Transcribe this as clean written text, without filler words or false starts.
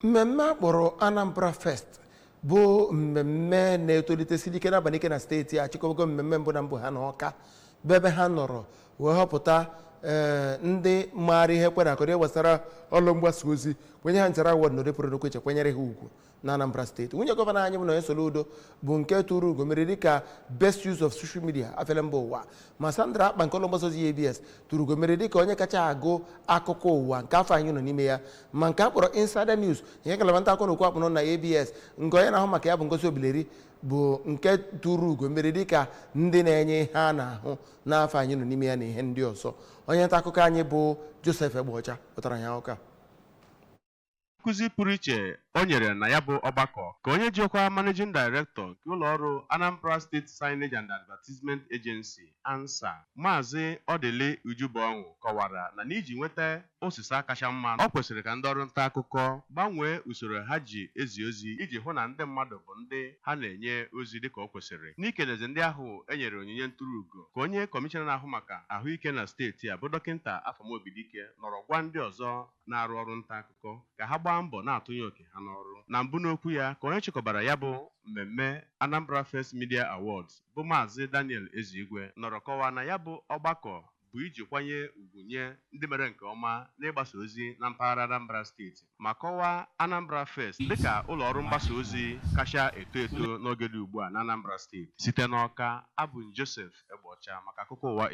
Mmemme a kpọrọ Anambra Fest bụ mmemme na-etolitesiri ike n'abalị ike na steeti a. Chịkọbago mmemme mbụ na mbụ ha n'Ọka, bụ ebe ha nọrọ wee họpụta ndị maara ihe kwere akọrọ ihe gbasara ọlụ mgbasa ozi, kwenye ha nchara award n'ụdị pụrụ nnukwu iche, kwenyere ha ugwu na Anambra Steeti. Nwunye gọvanọ anyị bụ Nonye Soludo bụ nke tụrụ ugo mmeri dịka best use of social media afele mba ụwa, ma Sandra Akpa nke ụlọ mgbasa ozi ABS tụrụ ugo mmeri dịka onye kacha agụ akụkọ ụwa nke afọ anyị nọ n'ime ya, ma nke a kpọrọ Insider News nke ngalaba nta akụkọ na okwu akpụnọ na ABS, nke onye na-ahụ maka ya bụ Ngozi Obileri, bụ nke tụrụ ugo mmeri dịka ndị na-enye ihe a na-ahụ n'afọ anyị nọ n'ime ya na ihe ndị ọzọ. Onye nta akụkọ anyị bụ Joseph Egbeọcha pụtara ya ụka. Nkụzi pụrụ iche o nyere na ya bụ ọgbakọ ka onye ji ọkwa Managing Director nke ụlọọrụ Anambra State Signage and Advertisement Agency, ANSA, Maazị Odili Ujubonwu, kọwara na n'iji nweta ụsịsa kacha mma, ọ kwesịrị ka ndị ọrụ nta akụkọ gbanwee usoro ha ji ezi ozi iji hụ na ndị mmadụ bụ ndị ha na-enye ozi dịka o kwesịrị. N'ikelezi ndị ahụ e nyere onyinye ntụrụ ugo, ka onye kọmishọna na-ahụ maka ahụike na steeti a, bụ Dọkịta Afamobidike, nọrọ gwa ndị ọzọ na-arụ ọrụ nta akụkọ ka ha gbaa mbọ na-atụnye oke ha n'ọrụ. Na mbụ n'okwu ya, ka onye chịkọbara ya bụ mmemme Anambra First Media Awards, bụ Maazị Daniel Ezigwe, nọrọ kọwaa na ya bụ ọgbakọ bụ iji kwanye ugwu nye ndị mere nke ọma n'ịgbasa ozi na mpaghara Anambra Steeti, ma kọwaa Anambra First dịka ụlọ ọrụ mgbasa ozi kacha eto eto n'oge dị ugbu a na Anambra Steeti. Site n'Ọka, abụ m Joseph Egbeọcha maka akụkọ ụwa.